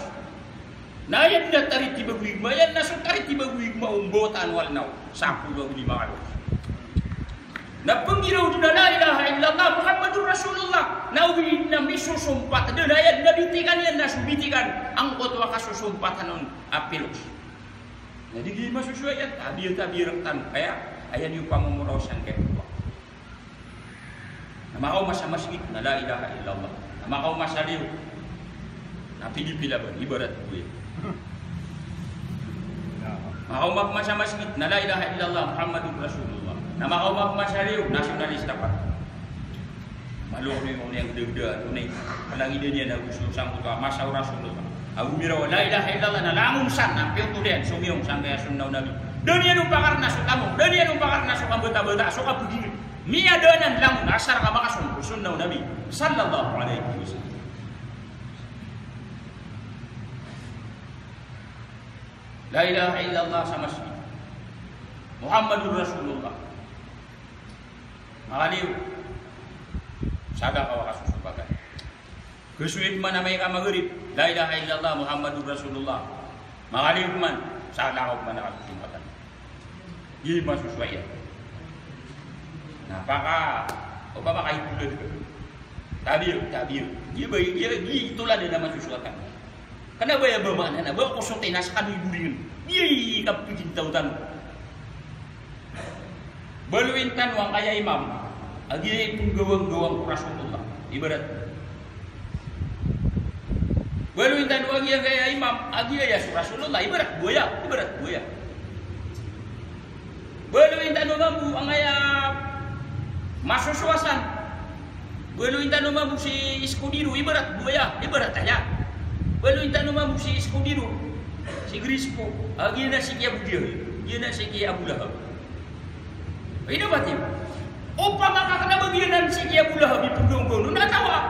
Na aya den a taritiba o igma, aya na so taritiba o igma o mbawataan o Alnaw, sapolo ago lima ka loks. Na penggiraw den a la ilaha illallah Muhammadur Rasulullah. Na oway na misosompat den, aya den a bitikan iyan na so bitikan angkoto a kasosompatan on a piloks. Na di giya masosowa iyan, tabiya, tabiya rktano, kaya aya niyo pamomoraw sangkaya. Na makaoma sa masgit na la ilaha illallah. Na makaoma sa liyo na P D P laban, ibarat ko aya. Makaoma sa masgit na la ilaha illallah Muhammadur Rasulullah. Na makaoma sa liyo, nationalista party. Malo niyo ron iyan gdagda, tonay. Kalangidan iyan ago so sangkoto a masa o Rasulullah. Ago miraw a la ilaha illallah na langon san na piyotol iyan, somiyong sangkaya sunnah o Nabi. Da niyan on pakarna so tamok, da niyan on pakarna so kambatabata, so kabagir. Miyadaanan langon asar ka makasom ko sunnah o Nabi sallallahu alaihi wasallam. La ilaha illallah sa masgit. Muhammadur Rasulullah. Makaliyo. Sadaka o kasosompatan. Kasoy pman amay ka Maghrib, la ilaha illallah Muhammadur Rasulullah. Makaliyo pman, sadaka o pman a kasosompatan. Di masosowa iyan. Na paka, opama ka itolad ka. Tabiya, tabiya. Di ba, di, di itolad a masosowa tano. Kena ba aya ba maana na ba ko so tinas kano i bolingan. Di aya i kapigintaw tano. Baloyin tano angkaya imam a giya i penggawanggawang ko Rasulullah. Ibarat. Baloyin tano a giya angkaya imam a giya aya so Rasulullah. Ibarat bowaya, ibarat bowaya. Baloyin tano mambo angkaya Masosowa san. Baloy tano mambo si Escudero, ibarat buwaya, ibarat aya. Baloy tano mambo si Escudero, si Grispo, a giyanan si ki Abu Jahal, giyanan si ki Abu Lahab. Ino ba ti? Opama ka kna ba giyanan si ki Abu Lahab i pnggawnggawaan on, na taw a.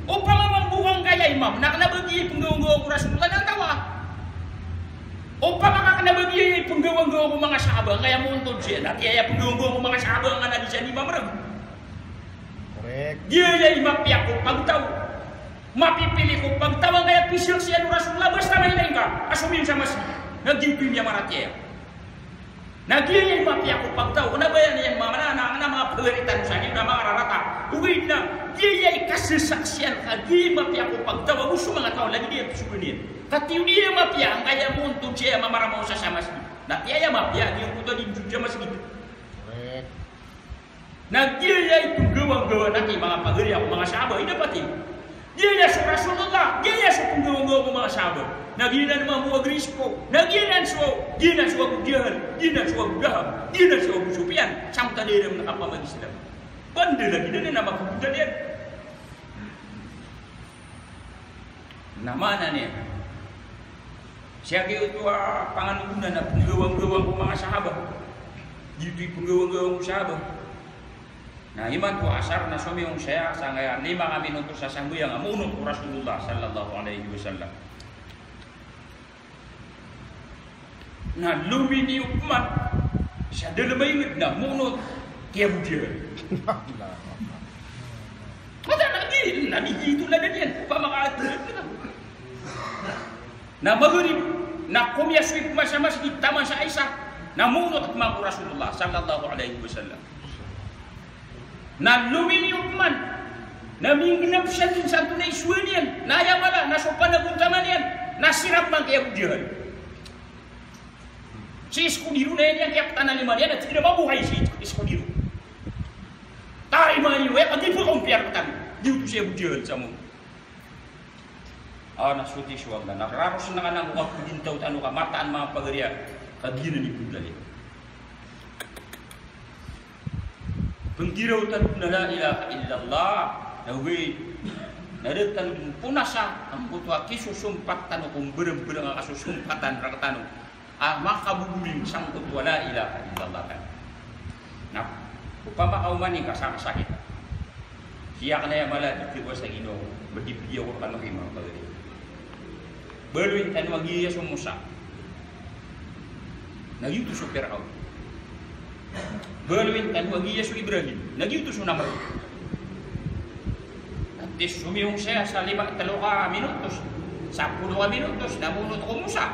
Opama mambo ka angkaya imam, na kna ba giya i pnggawnggawaan ko Rasulullah, na taw a. Opama ka kna ba giya i pnggawnggawaan ko manga sahaba, angkaya moontod siya, na tiya aya pnggawnggawaan ko manga sahaba, angkana di siya di mamrago. Correct. Giyaya i mapiya ko pagtaw. Mapipili ko pagtaw angkaya pisaksian o Rasulullah, basta mailay ngka a somiyon sa masgit. Na giyoto i miyamaratiyaya. Na giyaya i mapiya ko pagtaw. Kna ba aya niyan mama na, na, na manga pagari tano sa niyo na manga rarata. Ogaid na giyaya i kasasaksian ka, giyaya i mapiya ko pagtaw ago so manga taw lagid iyan a pisogan iyan. Ka tiyo di aya mapiya angkaya moontod siya a mamaramaosa sa masgit. Na tiya aya mapiya, giyangkoto a di ndod sa masgit. Correct. Na giyaya i pnggawanggawaan aki, manga pagari ako, manga sahaba, ino pati. Giyaya so Rasulullah, giyaya so pnggawanggawaan ko manga sahaba. Na giyanan mambo a Grispo, na giyanan so, giyanan so Abu Jahal, giyanan so Abu Lahab, giyanan so Abu Sufyan, sangkoto a di iran kapamag-Islam. Bandal a giyanan a makagodal iyan. Na maana niyan, sii giyoto a panganogona na pnggawanggawaan ko manga sahaba. Giyoto i pnggawanggawaan ko sahaba. Na imanto a asar na somiyong saya sangkaya lima ka minutos a sambayang a moonot ko Rasulullah sallallahu alaihi wasallam. Na lominiyo pman sa dalem a ingd na moonot ki Abu Jahal. Mata na di, na di giyoto na da niyan. Opama ka, na magrib, na komiyasoy pman sa masgit taman sa Isa, na moonot pman ko Rasulullah sallallahu alaihi wasallam. Na lominiyo pman, na minggnap siya dn sa antonaa i sowa niyan, na aya mala, na so panagontaman iyan, na siran pman ki Abu Jahal. Si Escudero na iyan, iyan kiyaptan a lima niyan, na tig iyan a mabuhay si Escudero. Tarimaan iyo, aya kagiya pkaompiya rktano. Giyoto si Abu Jahal sa mono. A, na soti so Allah, na raros na ka na ko kapgintaw tano ka mataan manga pagari a kagiya na di pgdali. Pnggiraw tano na la ilaha illallah, na ogaid na da tano dn ponasa angkoto a kisosompat tano ko mbrmbrng a kasosompatan rktano. A makaboboring sangkoto a la ilaha illallah tano. Na opama ka oman i kasakasakit. Siya kna aya mala di tiyowa sa ginawa ko, madi pdiya ko rkano ki manga pagari. Baloyn tano a giyaya so Musa. Na giyoto so Firaun. Baloyn tano a giyaya so Ibrahim. Na giyoto so Namrud. Na tig somiyong saya sa lima, tlo ka minutos, sapolo ka minutos, na moonot ko Musa.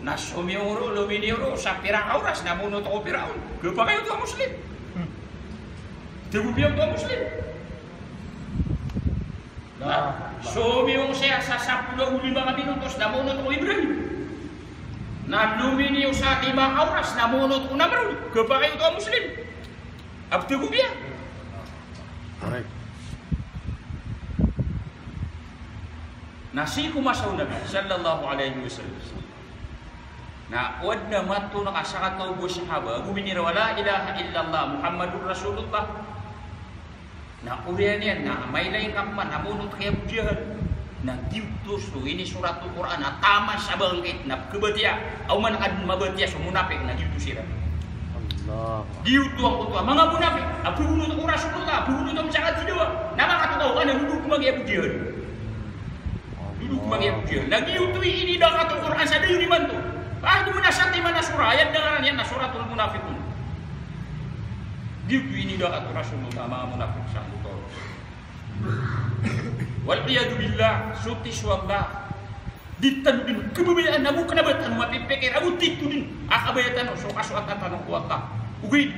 Na somiyong roo, lominiyo roo sa pira ka oras, na moonot ko Firaun. Khapakay oto a Muslim. Tig o piyang oto a Muslim. Na somiyong saya sa sapolo ago lima ka minutos na moonot ko Ibrahim. Na lominiyo sa lima ka oras na moonot ko Namrud. Khapakay oto a Muslim. Abtad ko biya. Correct. Na sii ko masa o Nabi sallallahu alaihi wasallam. Na o adn a mato na kasakataw bo sahaba, ago miniraw a la ilaha illallah Muhammadur Rasulullah. Na oriyan iyan na mailay ngka pman a moonot ki Abu Jahal. Na giyoto so inisorat o Qur'an a taman sa bangkit na pkhabatiya. Aw man ka dn mabatiya so munafik na giyoto siran. Allah. Giyoto angkoto a manga munafik a phagonot ko Rasulullah, phagonot on sa katidawa. Na makatokaw ka na lolog man ki Abu Jahal. Lolog man ki Abu Jahal. Na giyoto i inidakat o Qur'an sa dayon imanto. Pagomana sa timan a sura, aya dn a ngaran iyan na Suratul Munafiqun. Giyoto i inidakat o Rasulullah a manga munafik sa angkoto. Wal iyadhu billah, soti so Allah. Di tano dn khababayaan ago kna ba tano mapipikir ago tito dn a kabaya tano so kasoatan tano ko Allah. Ogaid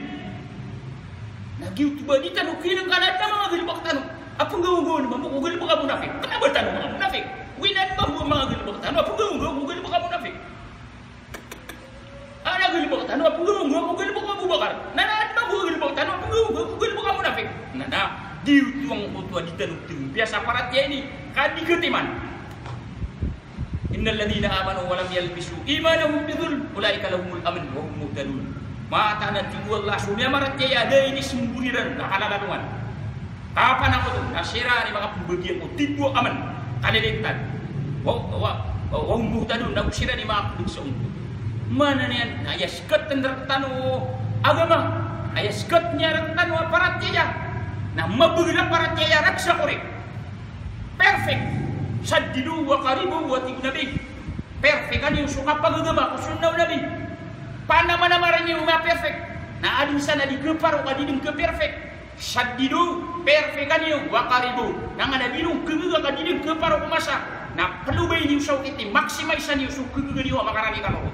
na giyoto ba di tano khailay ka na adn a manga galbk tano a pnggawanggawan mambo ko galbk a munafik. Kna ba tano manga munafik. Ogaid na adn mambo a manga galbk tano a pnggawanggawan ko galbk a munafik. Adn a galbk tano a pnggawanggawan ko galbk o Abu Bakar. Na adn mambo a galbk tano a pnggawanggawan ko galbk a munafik. Na, na giyoto angkoto a di tano tig o piya sa paratiyaya ini ka di khatiman. Innal ladhina amanu wa lam yalbisu imanahum bidhulm ulaika lahumul amn wa hum muhtadun. Mataan a tig o Allah so miyamaratiyaya a da ini sembor iran na kalalalongan. Kapanangkoto na siran i makapembagian ko titho a amal, kalilintad. Wa, wa, wa hum muhtadun, na go siran i makapembeg sa ontot. Maana niyan na aya sekatan rektano a agama, aya sekatan rektano a paratiyaya, na mabeged a paratiyaya rek sa korek. Perfect. Saddidu wa qaribu, a tig o Nabi. Perfect kaniyo so kapagagama ko sunna o Nabi. Panamanamar niyo ma-perfect. Na adn san a di keparo ka di dn ke-perfect. Saddidu, perfect kaniyo, wa qaribu. Na ngka na di dn kegaga ka di dn keparo ko masa. Na pelobay niyo sa okit i maximize niyo so kegaga niyo a makarani kano.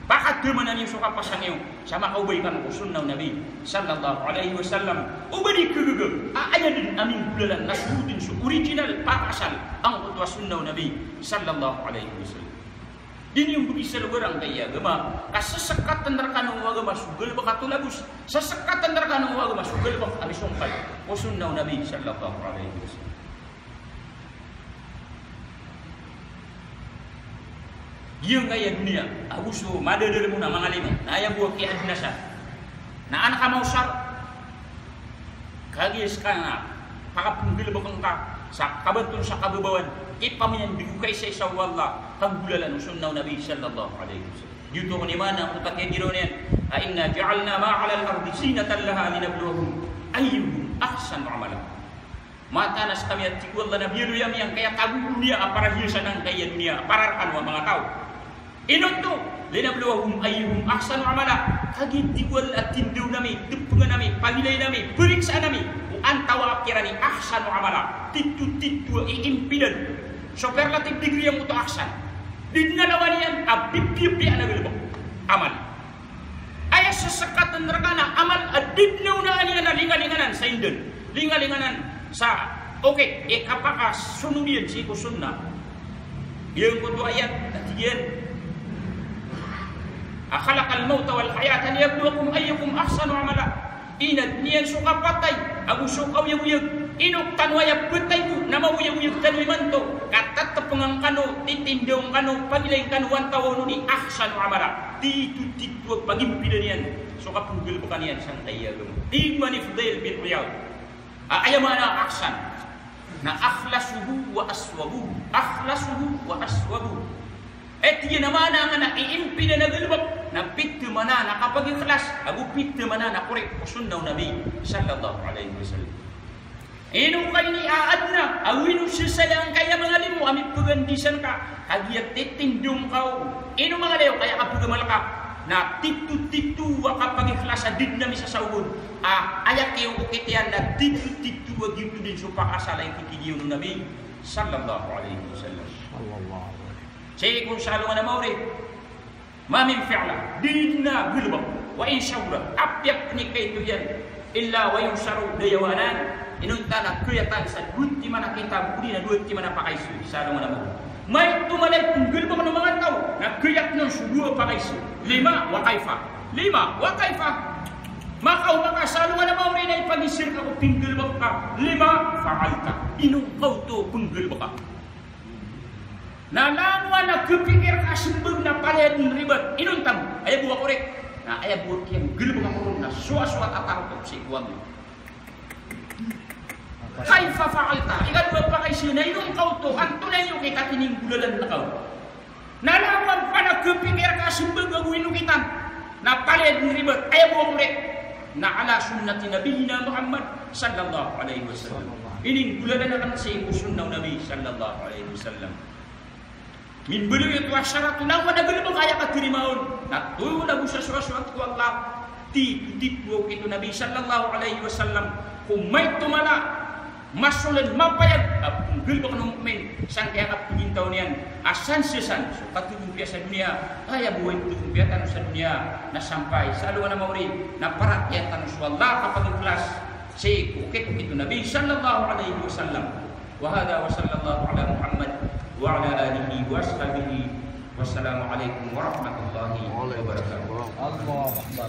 Pakadamanan iyo so kapasang iyo sa makaobay kano ko sunna o Nabi sallallahu alaihi wasallam. Oba di kegaga a aya dn a minggolalan na so dn so original, pakasal angkoto a sunna o Nabi sallallahu alaihi wasallam. Di niyo mbegi sa logarangkaya a agama ka sesekatan rekano o agama so galebek a tolabos, sesekatan rekano o agama so galebek a misongkal ko sunna o Nabi sallallahu alaihi wasallam. Giyangkaya doniya ago so madadalem on a mangalimo na aya bo a kiyaadnasan na an ka maosar. Kagiya seka na pakapenggalebeken ka sa kabaton sa kababawan, ipamiyandeg o kaisaisa o Allah, kanggolalan o sunna o Nabi sallallahu alaihi wasallam. Giyoto kon i maana o katiya diraw niyan a, "Inna ja'alna ma 'alal ardi zinatan laha linabluwahum ayyuhum ahsanu amala." Mataan a sekami a tig o Allah na biyaloy ami angkaya tago o doniya a para hiyasan angkaya doniya a para rekano a manga taw. Ino oto? "Linabluwahum ayyuhum ahsanu amala." Kagiya tig o Allah a tindaw ami, depengan ami, pamilayan ami, pariksaan ami o antawaa kiran i ahsanu amala, titho-titho a iimpidan. Superlative degree angkoto a ahsan. Di dn a lawan iyan a bibiyabiya na galebek amal. Aya sesekatan rekano a amal a di dn a onaan iyan a lingalinganan sa indan, lingalinganan sa, okay, i kapakasonod iyan sii ko sunnah. Giyangkoto a ayat a tig iyan a, "Khalaqal mawta wal hayata liyabluwakum ayyukum ahsanu amala." Inadn iyan so kapatay ago so kaoyagoyag. Ino tano aya petay bo na maoyagoyag tano imanto ka tetepengan kano, titindaw kano, pamilayan kano o antawaa on i ahsanu amala, titho-titho a pagimpidan iyan so kapenggalebekan iyan sangkaya agama. Tig man i Fudail bin Iyad a aya maana a ahsan na akhlasuhu wa aswabuhu. Akhlasuhu wa aswabuhu. Aya tig iyan a maana angkanan a iimpidan a galebek na pithamanan a kapagikhlas ago pithamanan a korek ko sunnah o Nabi sallallahu alaihi wasallam. Ino ka iniaadna ago ino sesaya angkaya mangalimo a mipegandisan ka, kagiya titindaw ka on. Ino mangalayo kaya kapagamal ka na titho-titho a kapagikhlas a di dn a misasaob on. A, aya kiyookit iyan na titho-titho a giyoto dn so pakasal a ikikigiya on o Nabi sallallahu alaihi wasallam. Sallallahu alaihi. Sii ko sa alongan a maori. Ma min fi'la, di dn a galebek, wa in shahura, apiya pn i kaito iyan, illa wa yunsaru, da iyawanan. Inonta na kiyatan sa dowa timan a kitab, odi na dowa timan a pakaiso, sa alongan a maori. Maito man i penggalebek o manga taw na kiyatn on so dowa pakaiso. Lima, wa kaifa. Lima, wa kaifa. Makaoma ka sa alongan a maori na ipagisir ka ko penggalebek ka. Lima fa'alta. Ino ka oto penggalebek ka. Na langowan a kepikir ka a sembag na palaya dn ribat. Inonta bo, aya bo a korek. Na aya bo a kiyanggalebek ako ron na sowasowa a tatarotop sii ko Allah. Kaifa fa'alta? Ikadowa a pakaiza na ino ka oto, antonaa i okit a kininggolalan rka on? Na langowan pn a kepikir ka a sembag ago inokitan na palaya dn ribat, aya bo a korek na ala sunnati nabiyyina Muhammad sallallahu alaihi wasallam. Ininggolalan akn sii ko sunnah o Nabi sallallahu alaihi wasallam. Mimbaloy oto a sarat o langowan a galebek a aya katarima on na tolabos a sowasowa ko Allah. Titho, titho a okit o Nabi sallallahu alaihi wasallam ko maito mala masolan mapayag a penggalebek o mu'min sangkaya kapagintaw niyan a sansesan so katogompiya sa doniya, aya bo a itogompiya tano sa doniya na sampay sa alongan a maori na paratiyayaan tano so Allah kapagikhlas sii ko okit-okit o Nabi sallallahu alaihi wasallam. Wa hadha wa sallallahu ala Muhammad wa ala alihi wa ashabihi. Wassalamu alaikum warahmatullahi wabarakatuh. Allahu Akbar.